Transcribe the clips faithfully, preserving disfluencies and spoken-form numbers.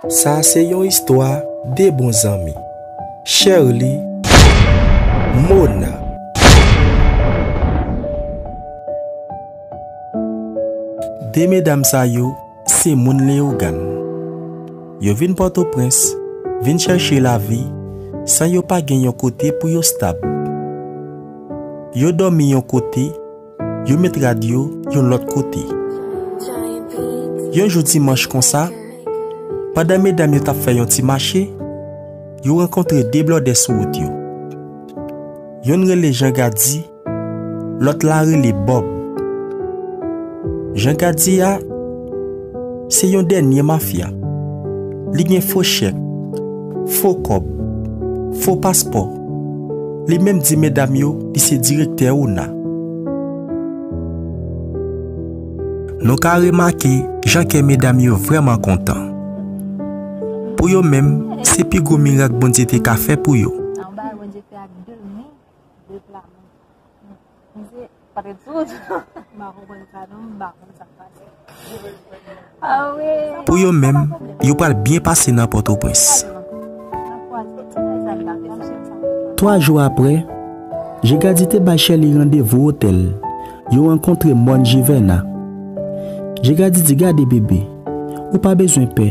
Sa a se yon istwa de bon zanmi. Sherly, Mona. De medam sa yo se moun Leyogàn. Yo vin Pòtoprens, vin chèche lavi, san yo pa gen yon kote pou yo stab. Yo dòmi yon kote, yo met rad yo yon lòt kote. Yon jou dimanch konsa, pandan medam yo t ap fè yon ti mache, yo rankontre de blòdè sou wout yo. Yonn rele Jean Gady, lòt la rele Bob. Jean Gady a, se yon dènye mafya. Li gen fo chèk, fo kòb, fo paspò. Li menm di medam yo li se direktè ona. Nou ka remake jan kè medam yo vrèman kontan. Pou yo menm, se pi gwo mirak Bondye te ka fè pou yo. Sa yon bagay Bondye fè ak de men, de pla men. Misye pa t ret sou wout. M pa konprann sa non, m pa konn sa k pase. Ah wi. Pou yo menm, yo pral byen pase nan Pòtoprens. Twa jou apre, Jean Gady te bay Sherly randevou otèl. Yo rankontre Mòn Jivèna. Jean Gady di, "Gade bebe, ou pa bezwen pè.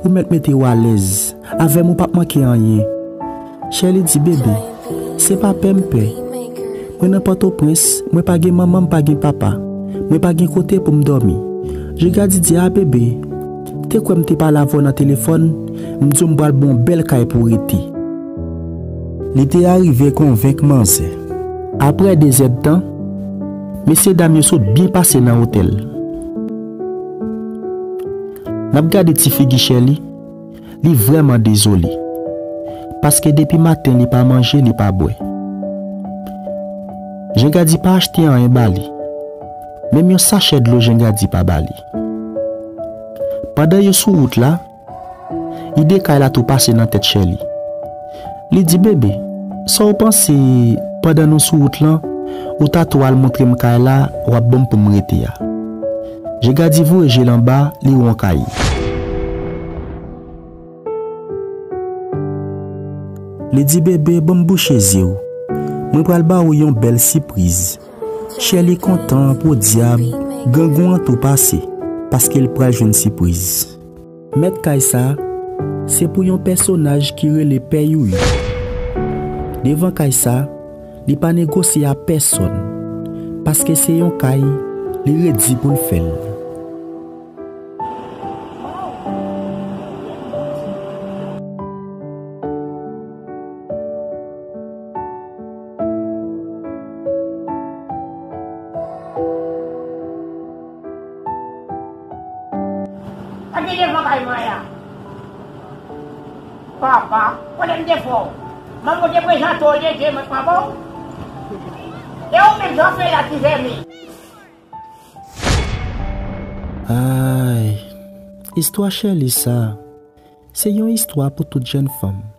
Ou mèt mete w alèz. Avè m ou p ap manke anyen." Sherly di, "Bebe, se pa pè m pè. Mwen nan Pòtoprens, mwen pa gen manman, m pa gen papa. Mwen pa gen kote pou m dòmi." Jean Gady di, "A bebe, te kwè m te pale avè w nan telefòn, m di w m pral ba w yon bèl kay pou w rete." Li te arive konvenk manzè. Apre de zèdtan, mesye dam yo sot byen pase nan otèl. N ap gade ti figi Sherly, li vrèman dezole. Paske depi maten li pa manje, li pa bwè. Jean Gady pa achte anyen ba li. Menm yon sachè dlo Jean Gady pa ba li. Pandan yo sou wout la, ide kay la tou pase nan tèt Sherly. Li di, "Bebe, sa w panse pandan nou sou wout lan, ou ta tou al montre m kay la, w ap ban m pou m rete a?" Jean Gady voye je l anba, li won kay. Li di, "Bebe, ban m bouche zye w. Mwen pral ba ou yon bèl sipriz." Sherly kontan podyab, grangou an tou pase, paske l pral jwenn sipriz. Mèt kay sa, se pou yon pèsonaj ki rele Pè Youri. Devan kay sa, li pa negosye a pèsonn, paske se yon kay li redi pou l fè l. Gade devan kay mwen an. Papa, kote m te fè w? Manman te prezante w de je mwen pa ba w? E ou menm sa w fè la ti vèmi? Ay, istwa Sherly sa, se yon istwa pou tout jèn fanm.